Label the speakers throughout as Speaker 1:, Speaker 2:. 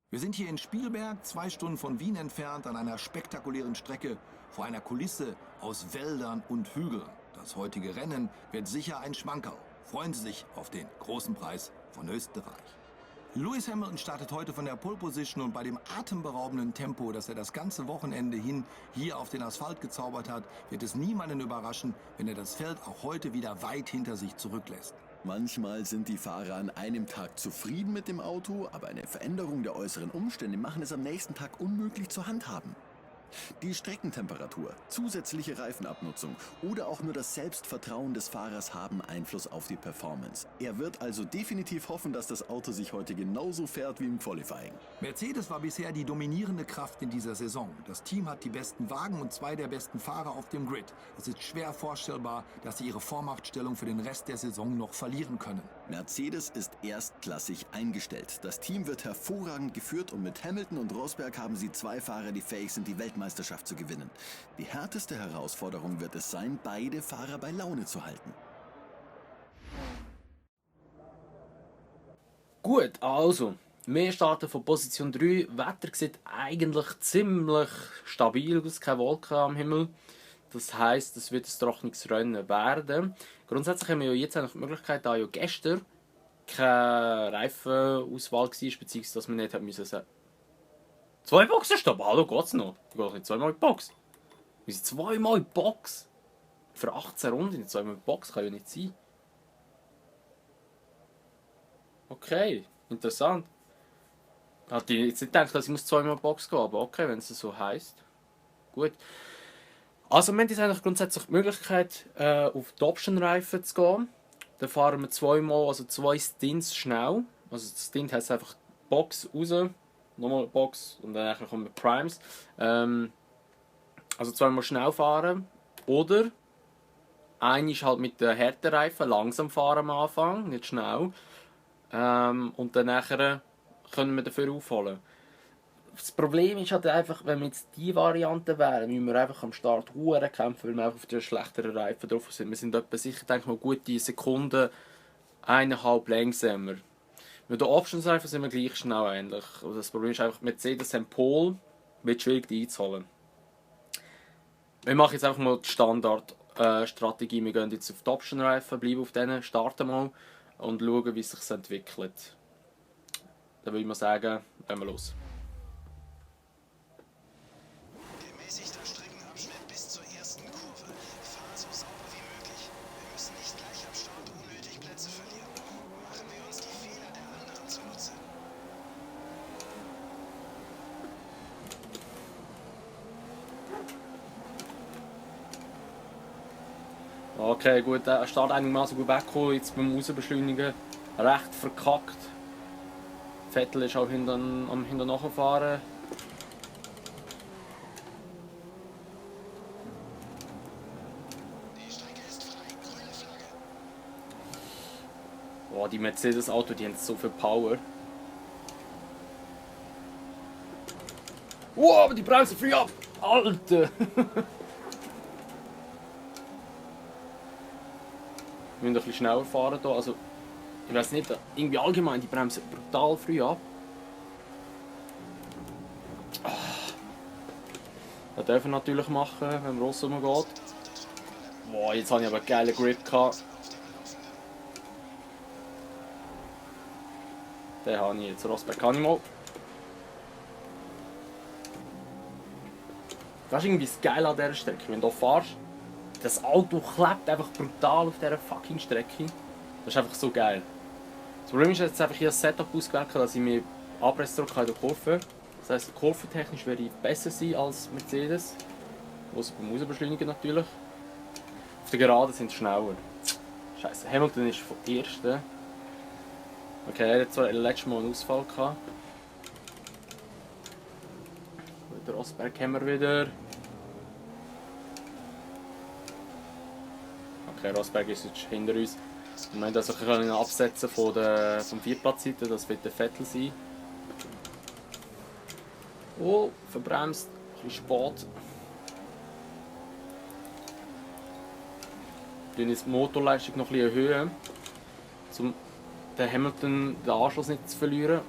Speaker 1: Wir sind hier in Spielberg, 2 Stunden von Wien entfernt, an einer spektakulären Strecke vor einer Kulisse aus Wäldern und Hügeln. Das heutige Rennen wird sicher ein Schmankerl. Freuen Sie sich auf den großen Preis von Österreich. Lewis Hamilton startet heute von der Pole Position und bei dem atemberaubenden Tempo, das er das ganze Wochenende hin hier auf den Asphalt gezaubert hat, wird es niemanden überraschen, wenn er das Feld auch heute wieder weit hinter sich zurücklässt.
Speaker 2: Manchmal sind die Fahrer an einem Tag zufrieden mit dem Auto, aber eine Veränderung der äußeren Umstände machen es am nächsten Tag unmöglich zu handhaben. Die Streckentemperatur, zusätzliche Reifenabnutzung oder auch nur das Selbstvertrauen des Fahrers haben Einfluss auf die Performance. Er wird also definitiv hoffen, dass das Auto sich heute genauso fährt wie im Qualifying.
Speaker 1: Mercedes war bisher die dominierende Kraft in dieser Saison. Das Team hat die besten Wagen und 2 der besten Fahrer auf dem Grid. Es ist schwer vorstellbar, dass sie ihre Vormachtstellung für den Rest der Saison noch verlieren können.
Speaker 2: Mercedes ist erstklassig eingestellt. Das Team wird hervorragend geführt und mit Hamilton und Rosberg haben sie 2 Fahrer, die fähig sind, die Weltmeisterschaft zu gewinnen. Die härteste Herausforderung wird es sein, beide Fahrer bei Laune zu halten.
Speaker 3: Gut, also, wir starten von Position 3. Wetter sieht eigentlich ziemlich stabil aus, keine Wolken am Himmel. Das heisst, es wird ein trockenes Rennen werden. Grundsätzlich haben wir ja jetzt eigentlich die Möglichkeit, da ja gestern keine Reifenauswahl war, beziehungsweise dass wir nicht haben müssen sagen. 2 Boxen stoppen? Hallo, geht's noch? Ich gehe nicht zweimal in die Box. Wir sind zweimal in die Box. Für 18 Runden nicht zweimal in die Box, kann ja nicht sein. Okay, interessant. Hatte ich jetzt nicht gedacht, dass ich zweimal in die Box gehen muss, aber okay, wenn es so heisst. Gut. Also wir haben jetzt eigentlich grundsätzlich die Möglichkeit, auf die Option-Reifen zu gehen. Dann fahren wir zweimal, also 2 Stints schnell. Also das Stint heisst einfach Box raus, nochmal eine Box und dann kommen wir Primes. Also zweimal schnell fahren. Oder eine ist halt mit den harten Reifen langsam fahren am Anfang, nicht schnell. Und dann nachher können wir dafür aufholen. Das Problem ist halt einfach, wenn wir jetzt diese Variante wären, müssen wir einfach am Start Huren kämpfen, weil wir einfach auf den schlechteren Reifen drauf sind. Wir sind etwa sicher, denke ich mal, gute Sekunden, 1,5 langsamer. Mit den Optionsreifen sind wir gleich schnell ähnlich. Also das Problem ist einfach, Mercedes haben Pole, wird schwierig die einzuholen. Wir machen jetzt einfach mal die Standardstrategie. Wir gehen jetzt auf die Option-Reifen, bleiben auf denen, starten mal und schauen, wie es sich entwickelt. Dann würde ich mal sagen, gehen wir los.
Speaker 4: Gemäßigter Streckenabschnitt bis zur ersten Kurve. Fahren so sauber wie möglich. Wir müssen nicht gleich am Start unnötig Plätze verlieren. Machen wir uns die Fehler der anderen zunutze.
Speaker 3: Okay, gut, der Start einigermaßen gut weggekommen, jetzt beim Rausbeschleunigen recht verkackt. Vettel ist auch am Nachfahren.
Speaker 4: Die Strecke ist frei. Grüne Flagge.
Speaker 3: Boah, die Mercedes-Autos, die haben so viel Power. Wow, aber die bremsen früh ab! Alter! Wir müssen ein bisschen schneller fahren hier. Also, ich weiß nicht, irgendwie allgemein, die bremsen brutal früh ab. Das dürfen wir natürlich machen, wenn man rausgeht. Boah, jetzt habe ich aber einen geilen Grip gehabt. Den habe ich jetzt. Rosberg kann ich mal. Das ist irgendwie das Geile an dieser Strecke. Wenn du hier fährst, das Auto klebt einfach brutal auf dieser fucking Strecke. Das ist einfach so geil. Das Problem ist jetzt einfach hier das Setup ausgewählt, dass ich mir Abpressdruck in der Kurve. Das heisst, kurventechnisch werde ich besser sein als Mercedes. Außer beim Rausbeschleunigen natürlich. Auf der Geraden sind sie schneller. Scheiße, Hamilton ist vom ersten. Okay, er hat zwar letztes Mal einen Ausfall gehabt. Gut, Rosberg haben wir wieder. Okay, Rosberg ist jetzt hinter uns. Wir müssen also können absetzen vom Vierplatzseite, das wird der Vettel sein. Oh, verbremst, ein bisschen spät. Wir jetzt die Motorleistung noch ein bisschen erhöhen, um den Hamilton den Anschluss nicht zu verlieren.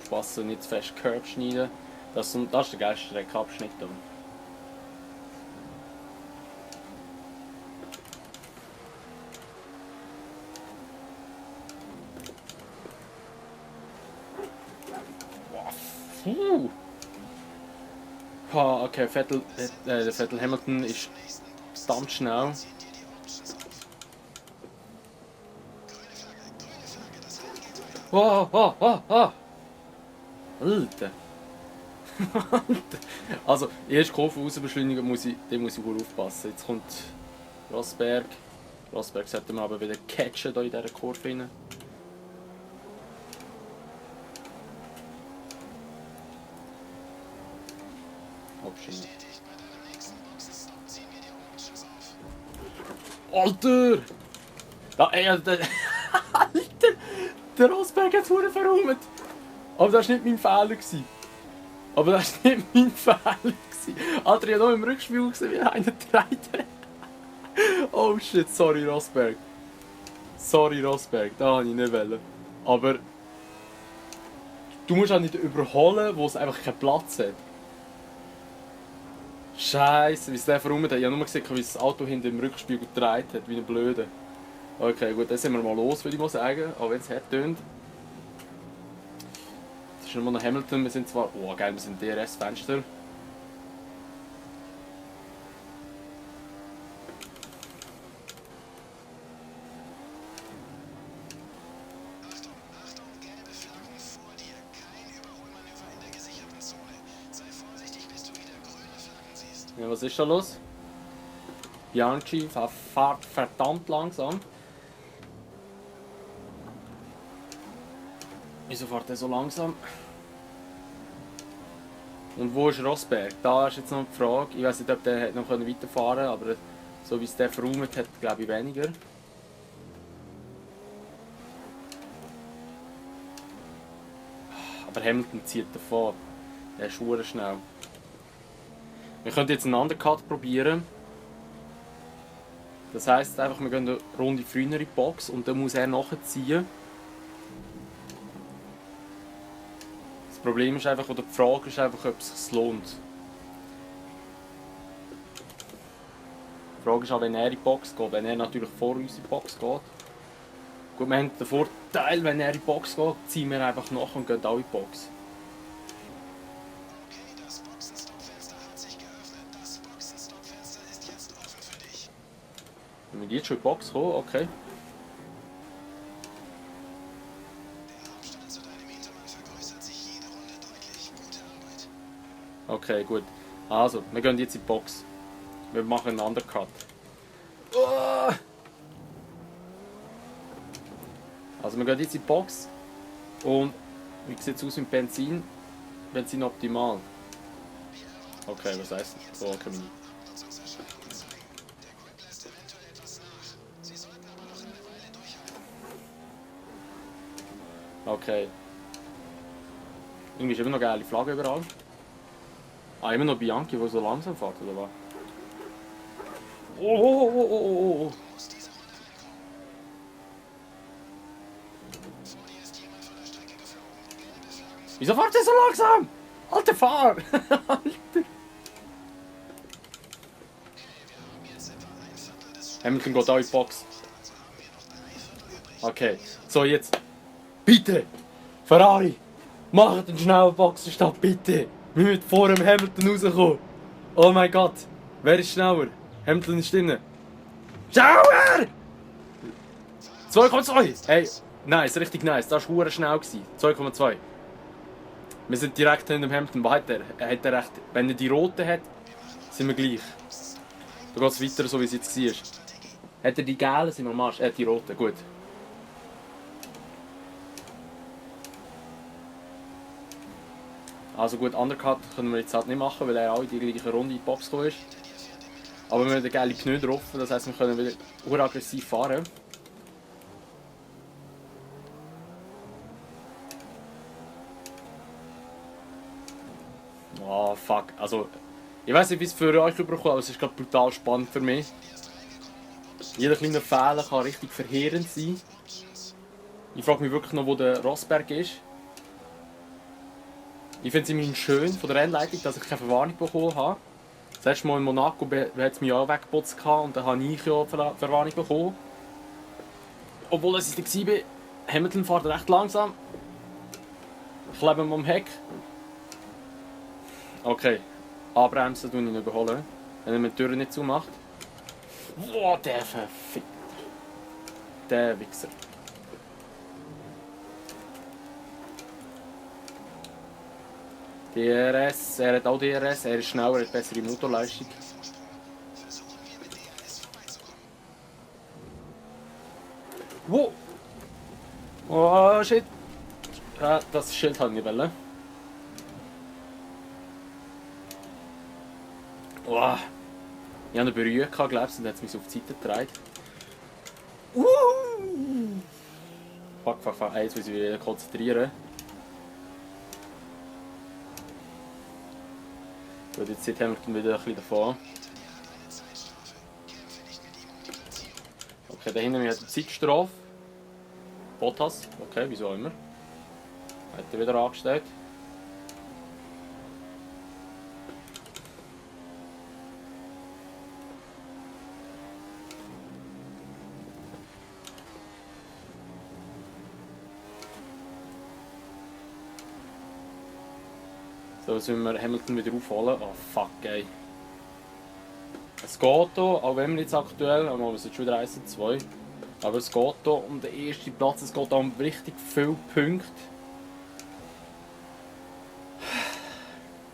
Speaker 3: aufpassen, nicht zu fest Curb schneiden. Das ist der geilste Streckenabschnitt. Okay, der Vettel Hamilton ist verdammt schnell. Alter. Also, erst Kurve rausbeschleunigen, muss ich gut aufpassen. Jetzt kommt Rosberg. Rosberg sollte man aber wieder catchen hier in dieser Kurve rein. Alter! Alter! Der Rosberg hat es verdammt verräumt! Aber das war nicht mein Fehler. Alter, ich habe noch im Rückspiel gesehen, wie einer dreht. Oh shit, sorry Rosberg. Da wollte ich nicht wollen. Aber du musst auch nicht überholen, wo es einfach keinen Platz hat. Scheiße, wie es der verräumt hat. Ich habe nur gesehen, wie das Auto hinter dem Rückspiegel gedreht hat, wie ein Blöder. Okay, gut, dann sind wir mal los, würde ich mal sagen. Auch wenn es hart tönt. Es ist nur noch Hamilton, wir sind zwar... Oh geil, wir sind DRS-Fenster. Ja, was ist da los? Bianchi fährt verdammt langsam. Wieso fährt er so langsam? Und wo ist Rosberg? Da ist jetzt noch die Frage. Ich weiß nicht, ob der noch weiterfahren konnte, aber so wie es der verräumt hat, glaube ich weniger. Aber Hamilton zieht davon. Der ist verdammt schnell. Wir können jetzt einen Undercut probieren. Das heisst einfach, wir gehen eine Runde früher in die Box und dann muss er nachziehen. Das Problem ist einfach, oder die Frage ist einfach, ob es sich lohnt. Die Frage ist auch, wenn er in die Box geht. Wenn er natürlich vor uns in die Box geht. Gut, wir haben den Vorteil, wenn er in die Box geht, ziehen wir einfach nach und gehen auch in die Box. Wenn wir jetzt schon in die Box kommen, okay. Okay, gut. Also, wir gehen jetzt in die Box. Wir machen einen Undercut. Also, wir gehen jetzt in die Box. Und wie sieht es aus mit Benzin? Benzin optimal. Okay, was heisst das? So, okay. Okay. Irgendwie ist immer noch eine geile Flagge überall. Ah, immer noch Bianchi, der so langsam fährt, oder was? Oh. Wieso fährt der so langsam? Alter, fahr! Alter! Hamilton geht auch in die Box. Okay, so jetzt. Bitte! Ferrari! Macht einen schnellen Boxenstopp, bitte! Wir müssen vor dem Hamilton rauskommen! Oh mein Gott! Wer ist schneller? Hamilton ist drin. Schneller! 2,2! Hey, nice, richtig nice. Das war schnell. 2,2. Wir sind direkt hinter dem Hamilton. Was hat er? Er hat recht. Wenn er die rote hat, sind wir gleich. Da geht es weiter, so wie es jetzt war. Hat er die gelben, sind wir am Arsch. Er hat die rote, gut. Also gut, Undercut können wir jetzt halt nicht machen, weil er auch in die gleiche Runde in die Box gekommen ist. Aber wir haben eine geile Pneu drauf, das heisst, wir können wieder aggressiv fahren. Oh fuck, also ich weiß nicht, wie es für euch rüberkommt, aber es ist gerade brutal spannend für mich. Jeder kleine Fehler kann richtig verheerend sein. Ich frage mich wirklich noch, wo der Rosberg ist. Ich finde es immerhin schön von der Rennleitung, dass ich keine Verwarnung bekommen habe. Das letzte Mal in Monaco hat es mich auch weggeputzt und dann habe ich ja Verwarnung bekommen. Obwohl es da war, Hamilton fährt recht langsam. Ich lebe am Heck. Okay, anbremsen tue ich ihn überholen, wenn er mir die Tür nicht zumacht. Boah, der verfickt. Der Wichser. DRS, er hat auch DRS, er ist schneller, hat bessere Motorleistung. Wow! Oh shit! Das Schild hat nicht wollen. Oh. Ich hatte eine Berührung, glaube ich, und hat es mich so auf die Seite getragen. Fuck. Jetzt muss ich mich wieder konzentrieren. Und jetzt sieht Hamilton wieder ein bisschen davon. Okay, da hinten hat eine Zeitstrafe. Bottas, okay, wieso immer. Hat er wieder angestellt. So, jetzt müssen wir Hamilton wieder aufholen. Oh fuck, ey. Es geht hier, auch wenn wir jetzt aktuell, aber wir sind schon wieder 1-2. Aber es geht hier um den ersten Platz, es geht hier um richtig viele Punkte.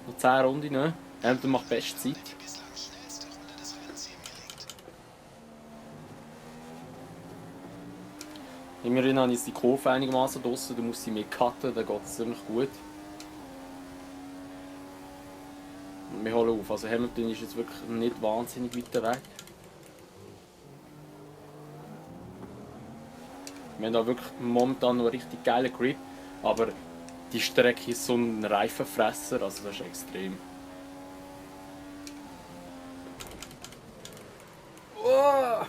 Speaker 3: Noch 10 Runden, ne? Hamilton macht beste Zeit. Immerhin habe ich die Kurve einigermaßen draussen, da muss sie mehr cutten, dann geht es ziemlich gut. Wir holen auf, also Hamilton ist jetzt wirklich nicht wahnsinnig weit weg. Wir haben da wirklich momentan noch einen richtig geilen Grip, aber die Strecke ist so ein Reifenfresser, also das ist extrem. Oh!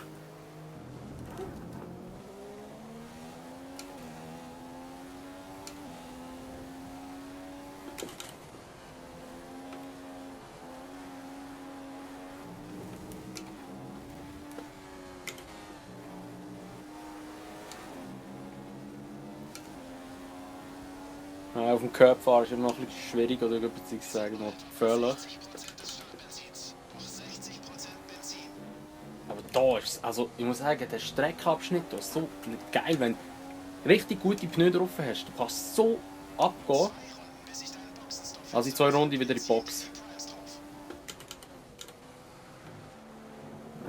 Speaker 3: Auf dem Curb fahren ist immer noch ein bisschen schwierig oder beziehungsweise noch gefährlich. Aber da ist es, also ich muss sagen, der Streckenabschnitt da ist so geil, wenn du richtig gute Pneu drauf hast, du kannst so abgehen. Also in 2 Runden wieder in die Box.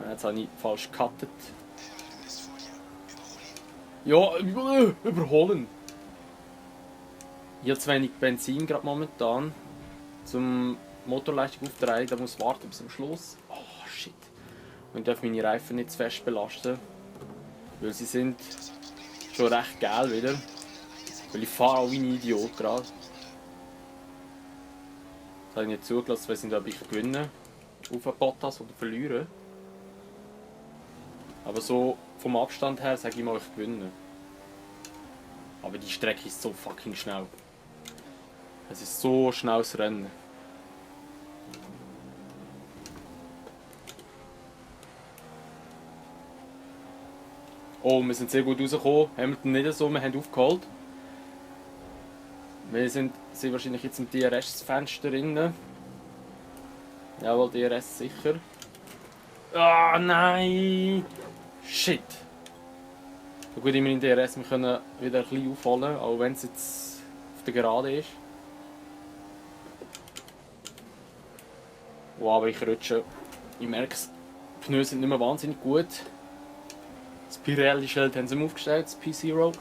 Speaker 3: Jetzt habe ich falsch gecuttet. Ja, überholen! Ich habe zu wenig Benzin gerade momentan zum Motorleistung aufdrehen, da muss ich warten bis zum Schluss. Oh shit. Und ich darf meine Reifen nicht zu fest belasten, weil sie sind schon recht geil wieder. Weil ich fahre auch wie ein Idiot gerade. Das habe ich nicht zugelassen, weil ich nicht, ob ich gewinne auf einen Bottas oder verliere. Aber so vom Abstand her sage ich mal, ich gewinne. Aber die Strecke ist so fucking schnell. Es ist so schnelles Rennen. Oh, wir sind sehr gut rausgekommen. Hamilton nicht so, wir haben aufgeholt. Wir sind wahrscheinlich jetzt im DRS-Fenster drin. Jawohl, DRS sicher. Ah, nein! Shit! So gut, immerhin DRS, wir können wieder ein bisschen aufholen, auch wenn es jetzt auf der Gerade ist. Wow, aber ich rutsche. Ich merke es, die Pneu sind nicht mehr wahnsinnig gut. Das Pirelli-Schild haben sie aufgestellt, das P0.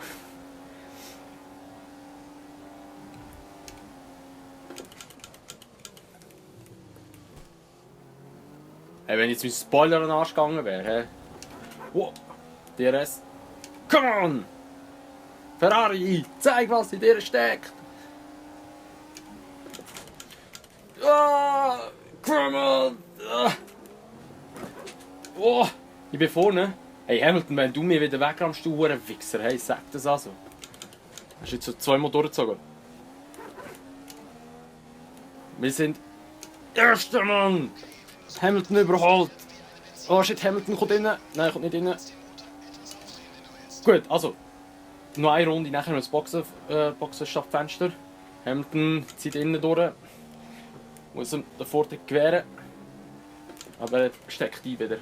Speaker 3: Hey, wenn jetzt mein Spoiler an den Arsch gegangen wäre, hey. Wow, DRS. Come on! Ferrari, zeig, was in dir steckt! Ah, come on! Ah. Oh, ich bin vorne. Hey Hamilton, wenn du mir wieder wegrammst, du Wichser, hey, sag das also. Hast du jetzt so 2 Mal durchgezogen? Wir sind Erster, Mann! Hamilton überholt! Oh shit, Hamilton kommt rein. Nein, kommt nicht rein. Gut, also. Noch eine Runde, nachher noch das Boxenstoffenster. Hamilton zieht innen durch. Muss ihm den Vorteil gewähren. Aber er steckt ein wieder.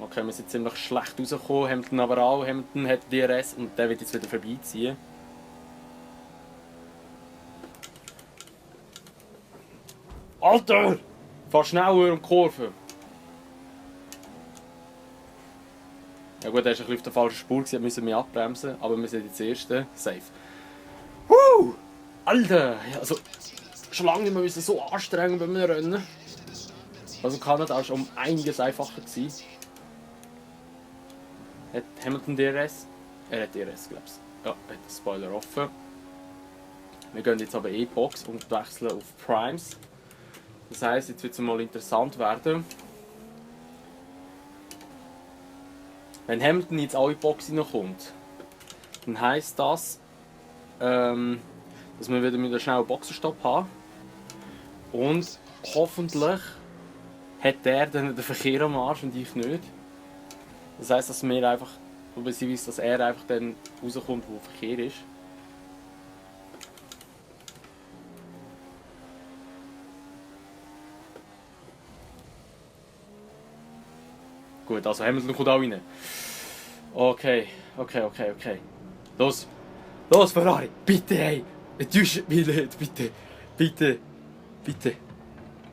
Speaker 3: Okay, wir sind ziemlich schlecht rausgekommen. Hamilton aber auch. Hamilton hat DRS und der wird jetzt wieder vorbeiziehen. Alter! Fahr schneller um die Kurve. Ja gut, er war ein bisschen auf der falschen Spur, er musste mich abbremsen, aber wir sind jetzt Erste. Safe. Alter! Also, schon lange nicht mehr so anstrengend beim Rennen. Also Kanada war um einiges einfacher gewesen. Hat Hamilton DRS? Er hat DRS, glaube ich. Ja, hat den Spoiler offen. Wir gehen jetzt aber E-Box und wechseln auf Primes. Das heisst, jetzt wird es mal interessant werden. Wenn Hamilton jetzt auch in die Box hineinkommt, dann heisst das, dass wir wieder mit einem schnellen Boxenstopp haben. Und hoffentlich hat der dann den Verkehr am Arsch und ich nicht. Das heisst, dass wir einfach, beziehungsweise dass er einfach dann rauskommt, wo Verkehr ist. Gut, also Hamilton kommt auch rein. Okay. Los, Ferrari, bitte, hey! Enttäuscht mich nicht, bitte.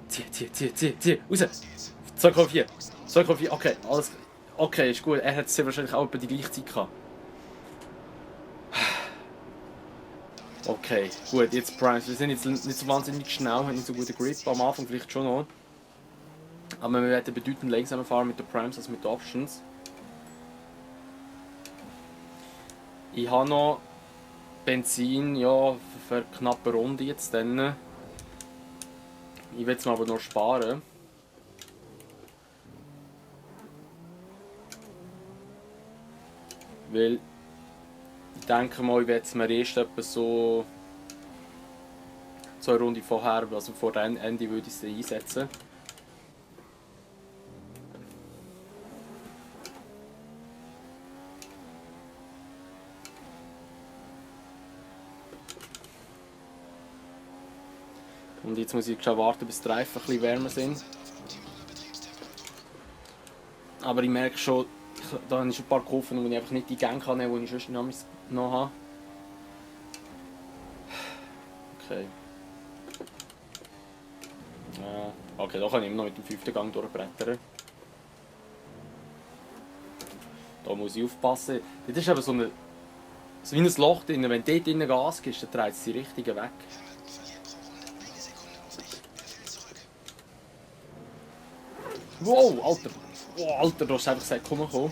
Speaker 3: Zieh, raus! 2,4, okay, alles. Okay, ist gut, er hat sehr wahrscheinlich auch etwa die gleiche Zeit gehabt. Okay, gut, jetzt Primes. Wir sind jetzt nicht so wahnsinnig schnell, haben nicht so guten Grip, am Anfang vielleicht schon noch. Aber wir werden bedeutend langsamer fahren mit den Primes als mit den Options. Ich habe noch Benzin, ja, für eine knappe Runde jetzt dann. Ich will es mir aber noch sparen. Weil ich denke mal, ich werde es mir erst etwa so eine Runde vorher, also vor Ende würde ich es einsetzen. Und jetzt muss ich schon warten, bis die Reifen ein bisschen wärmer sind. Aber ich merke schon, da habe ich schon ein paar Kurven, wo ich einfach nicht die Gänge kann nehmen, die ich sonst noch habe. Okay. Okay, da kann ich immer noch mit dem 5. Gang durchbrettern. Da muss ich aufpassen. Das ist aber so wie ein Loch drin. Wenn du dort drinnen Gas gibst, dann dreht es die richtige weg. Wow, Alter! Wow, Alter, du hast einfach gesagt, komm.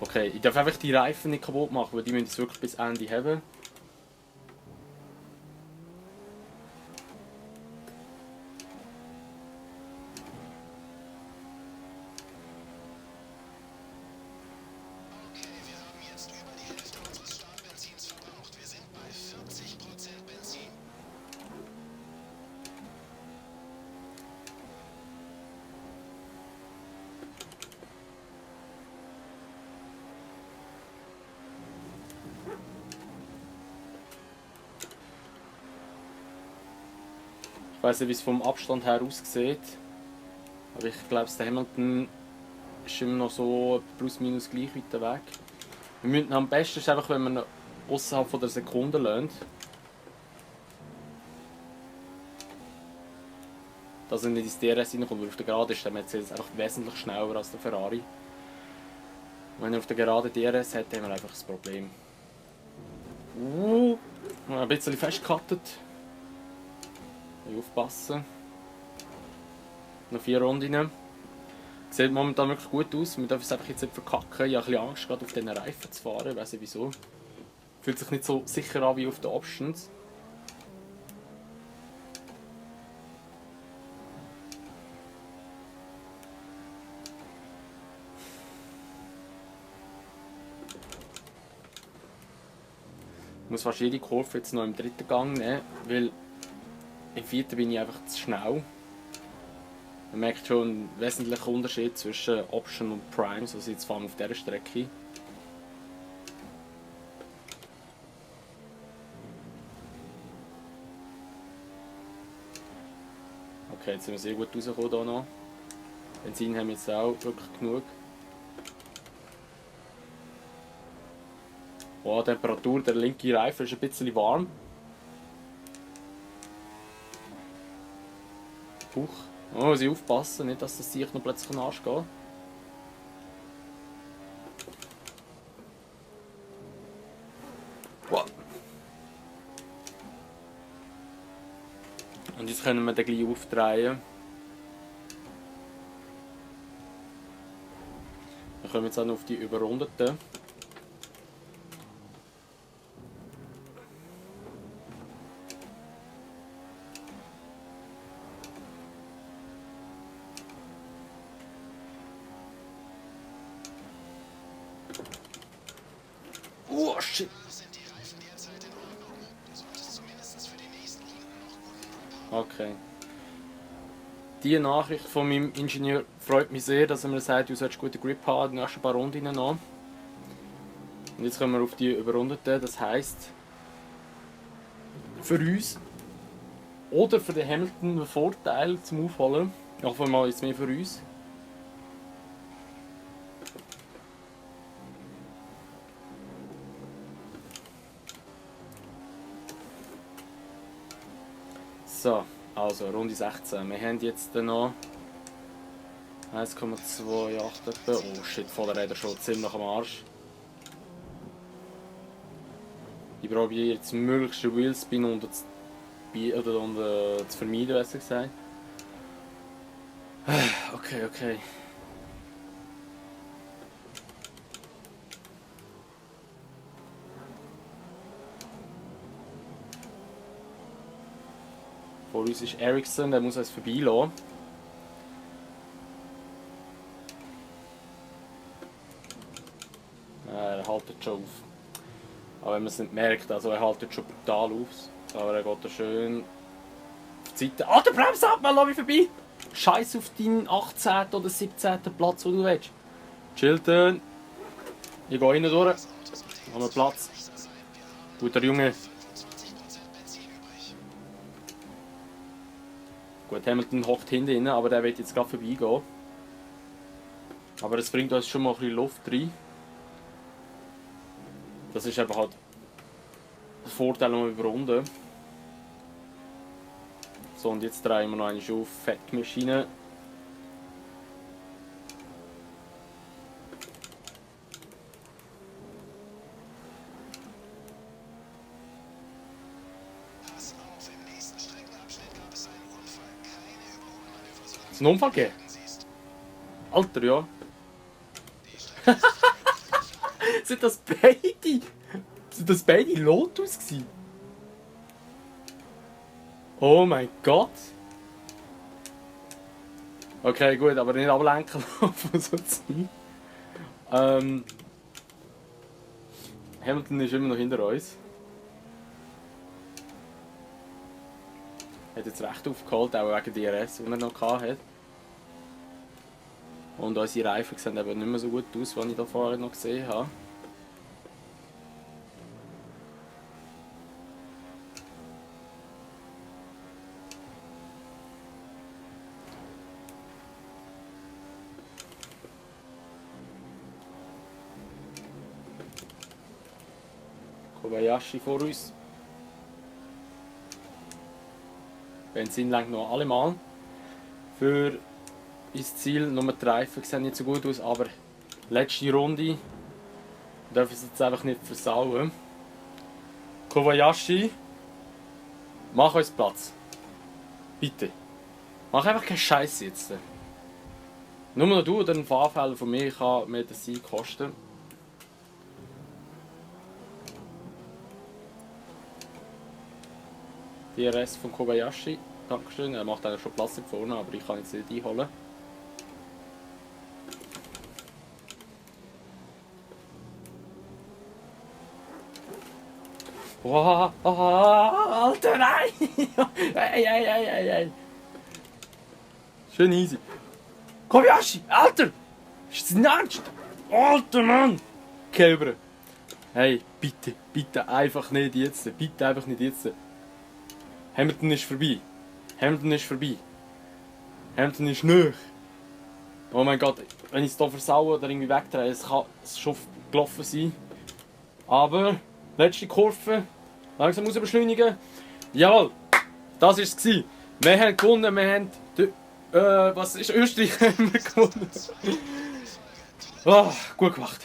Speaker 3: Okay, ich darf einfach die Reifen nicht kaputt machen, weil die müssen es wirklich bis Ende haben. Ich weiß nicht, wie es vom Abstand her aussieht. Aber ich glaube, der Hamilton ist immer noch so plus minus gleich weit weg. Wir müssen am besten ist einfach, wenn man ihn außerhalb von der Sekunde lernt. Dass er nicht ins DRS reinkommt, weil auf der Gerade ist der Mercedes einfach wesentlich schneller als der Ferrari. Und wenn er auf der Gerade DRS hat, haben wir einfach das Problem. Ein bisschen festgekattet. Aufpassen. Noch 4 Runden. Sieht momentan wirklich gut aus. Wir dürfen es einfach jetzt nicht verkacken. Ich habe ein bisschen Angst, gerade auf diesen Reifen zu fahren. Ich weiß nicht wieso. Fühlt sich nicht so sicher an wie auf den Options. muss fast jede Kurve jetzt noch im dritten Gang nehmen, weil im vierten bin ich einfach zu schnell. Man merkt schon einen wesentlichen Unterschied zwischen Option und Primes, also jetzt vor allem auf dieser Strecke. Okay, jetzt sind wir sehr gut rausgekommen hier noch. Benzin haben wir jetzt auch wirklich genug. Oh, die Temperatur, der linke Reifen ist ein bisschen warm. Huch. Oh, muss ich aufpassen, nicht dass das sich noch plötzlich in den Arsch geht. Wow. Und jetzt können wir den gleich aufdrehen. Dann kommen wir jetzt auch noch auf die Überrundeten. Oh shit!
Speaker 4: Sind die Reifen derzeit in Ordnung? Du solltest zumindest für die nächsten Runden noch guten Grip haben.
Speaker 3: Okay. Die Nachricht von meinem Ingenieur freut mich sehr, dass er mir sagt, du solltest guten Grip haben, die nächsten paar Runden noch. Und jetzt kommen wir auf die Überrundeten, das heisst für uns oder für den Hamilton einen Vorteil zum Aufholen. Auf einmal jetzt mehr für uns. So, also Runde 16. Wir haben jetzt noch 1,28 etwa. Oh shit, Vorderräder schon ziemlich am Arsch. Ich probiere jetzt möglichst den Wheelspin zu vermeiden, besser gesagt. Okay. Vor uns ist Ericsson, der muss uns vorbeilassen. Er haltet schon auf. Aber wenn man es nicht merkt, also er haltet schon brutal auf. Aber er geht da schön auf die Seite. Ah, der Bremse ab, man lass mich vorbei! Scheiß auf deinen 18. oder 17. Platz, wo du willst. Chilton! Ich gehe rein durch. Haben wir Platz. Guter Junge.
Speaker 4: 25% Benzin übrig.
Speaker 3: Gut, Hamilton hockt hinten rein, aber der wird jetzt gerade vorbeigehen. Aber es bringt uns schon mal ein bisschen Luft rein. Das ist einfach halt der Vorteil um überrunden. So, und jetzt drehen wir noch eine auf Fettmaschine.
Speaker 4: Pass auf, im nächsten Streckenabschnitt gab es einen Unfall. Keine Überholmanöver, solange
Speaker 3: Ist ein Unfall gegeben?
Speaker 4: du siehst.
Speaker 3: Alter, ja.
Speaker 4: Die Strecke ist
Speaker 3: Sind das beide? Sind das beide Lotus gewesen? Oh mein Gott. Okay, gut, aber nicht ablenken von so Zeug. Hamilton ist immer noch hinter uns. Hat jetzt recht aufgeholt, auch wegen DRS, die er noch hatte. Und unsere Reifen sehen eben nicht mehr so gut aus, wie ich da vorher noch gesehen habe. Kobayashi vor uns. Benzin lenkt noch allemal. Für ins Ziel, nur die Reifen sehen nicht so gut aus, aber letzte Runde dürfen sie jetzt einfach nicht versauen. Kobayashi, mach uns Platz. Bitte. Mach einfach keinen Scheiß jetzt. Nur noch du oder ein Fahrfehler von mir kann mir den Sieg kosten. DRS von Kobayashi. Dankeschön. Er macht eigentlich schon Platz da vorne, aber ich kann jetzt nicht einholen. Wow, Alter, nein! Ey. Schön easy. Kobayashi, Alter! Ist das ernst? Alter, Mann! Kälber. Hey, bitte einfach nicht jetzt. Bitte einfach nicht jetzt. Hamilton ist vorbei. Hamilton ist nicht. Oh mein Gott, wenn ich es hier versaue oder irgendwie wegdrehe, es kann schon gelaufen sein. Aber, letzte Kurve. Langsam muss beschleunigen. Jawohl, das war es. Wir haben gewonnen, wir haben... was ist Österreich haben wir gewonnen. Oh, gut gemacht.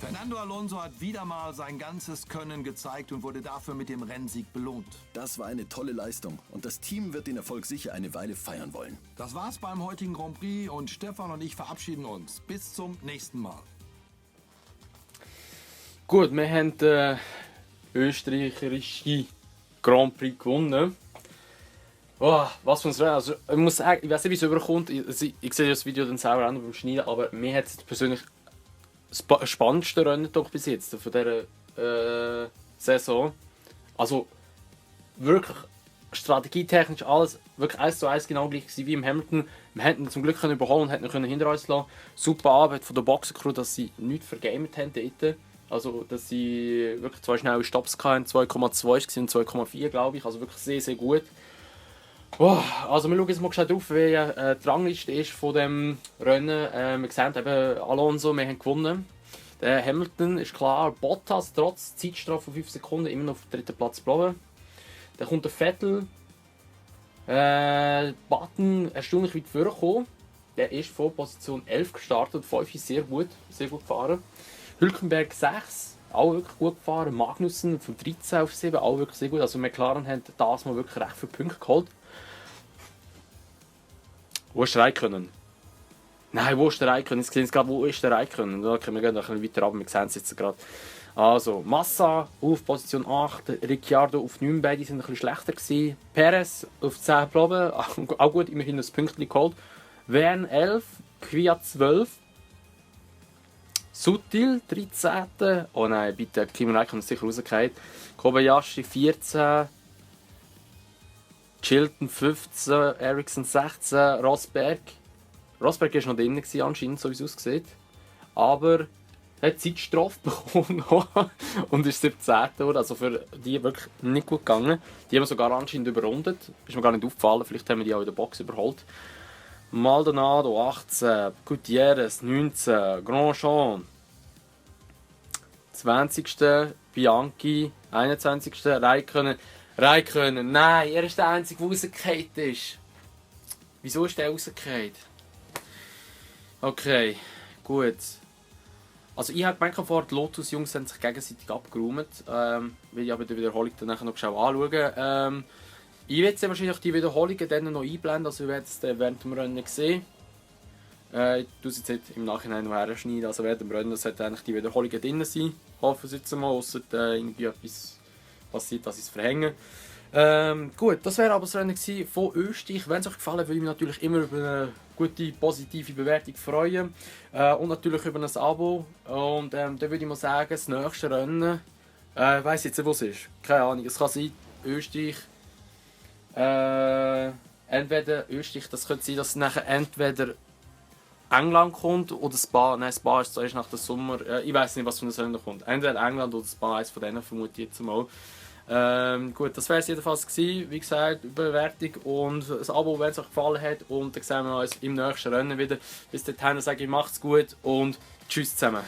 Speaker 1: Fernando Alonso hat wieder mal sein ganzes Können gezeigt und wurde dafür mit dem Rennsieg belohnt.
Speaker 2: Das war eine tolle Leistung und das Team wird den Erfolg sicher eine Weile feiern wollen.
Speaker 1: Das war's beim heutigen Grand Prix und Stefan und ich verabschieden uns. Bis zum nächsten Mal.
Speaker 3: Gut, wir haben den österreichischen Grand Prix gewonnen. Oh, was für ein Rennen. Also, ich muss sagen, ich weiß nicht, wie es überkommt. Ich sehe das Video dann selber auch noch beim Schneiden, aber mir hat es persönlich das spannendste Rennen doch bis jetzt von dieser Saison. Also wirklich strategietechnisch alles wirklich 1:1 genau gleich wie im Hamilton. Wir hätten ihn zum Glück überholen und hätten ihn hinter uns lassen. Super Arbeit von der Boxencrew, dass sie nichts vergamet haben dort. Also dass sie wirklich 2 schnelle Stops hatten, 2,2 und 2,4 glaube ich. Also wirklich sehr, sehr gut. Oh, also wir schauen jetzt mal schnell drauf, wie die Rangliste ist von dem Rennen. Wir sehen eben Alonso, wir haben gewonnen. Der Hamilton ist klar, Bottas trotz Zeitstrafe von 5 Sekunden immer noch auf dem 3. Platz geblieben. Dann kommt der Vettel. Button erstaunlich weit vorgekommen. Der ist von Position 11 gestartet, 5 ist sehr gut gefahren. Hülkenberg 6, auch wirklich gut gefahren. Magnussen von 13 auf 7, auch wirklich sehr gut. Also McLaren hat das mal wirklich recht viele Punkte geholt. Wo ist der Räikkönen? Nein, wo ist der Räikkönen? Jetzt sehen Sie gerade, wo ist der Räikkönen? Da können wir gehen ein bisschen weiter runter, wir sehen es jetzt gerade. Also, Massa auf Position 8, Ricciardo auf 9, beide sind ein bisschen schlechter gewesen. Perez auf 10 geblieben, auch gut, immerhin ein Pünktchen geholt. Verne 11, Kvyat 12. Sutil 13. Oh nein, bitte, Kimi Räikkönen ist sicher rausgefallen. Kobayashi 14. Chilton 15, Ericsson 16, Rosberg. Rosberg war noch drin anscheinend, so wie es aussieht. Aber er hat Zeitstrafe bekommen und ist 17. Also für die wirklich nicht gut gegangen. Die haben wir sogar anscheinend überrundet. Ist mir gar nicht aufgefallen, vielleicht haben wir die auch in der Box überholt. Maldonado 18, Gutierrez 19, Grosjean 20. Bianchi 21. Räikkönen, nein, er ist der Einzige, der rausgefallen ist. Wieso ist der rausgefallen? Okay, gut. Also ich habe gemerkt, vor die Lotus-Jungs haben sich gegenseitig abgeräumt. Will ich aber die Wiederholung dann nachher noch schnell anschauen. Ich werde jetzt wahrscheinlich die Wiederholungen dann noch einblenden, also ich werde es während dem Rennen sehen. Ich tue es jetzt nicht im Nachhinein noch herschneiden, also während dem Rennen sollte eigentlich die Wiederholungen drin sein. Hoffe es jetzt mal, ausser irgendwie etwas passiert, dass ich es verhänge. Gut, das wäre aber das Rennen von Österreich. Wenn es euch gefallen hat, würde ich mich natürlich immer über eine gute, positive Bewertung freuen. Und natürlich über ein Abo. Und dann würde ich mal sagen, das nächste Rennen, ich weiss jetzt nicht, wo es ist. Keine Ahnung, es kann sein, Österreich. Entweder Österreich, das könnte sein, dass nachher entweder England kommt oder Spa. Nein, Spa ist zuerst nach dem Sommer. Ich weiß nicht, was von den Rennen kommt. Entweder England oder Spa, eins von denen vermute ich jetzt mal. Gut, das wäre es jedenfalls gewesen. Wie gesagt, Bewertung und das Abo, wenn es euch gefallen hat. Und dann sehen wir uns im nächsten Rennen wieder. Bis dahin sage ich, macht's gut und tschüss zusammen.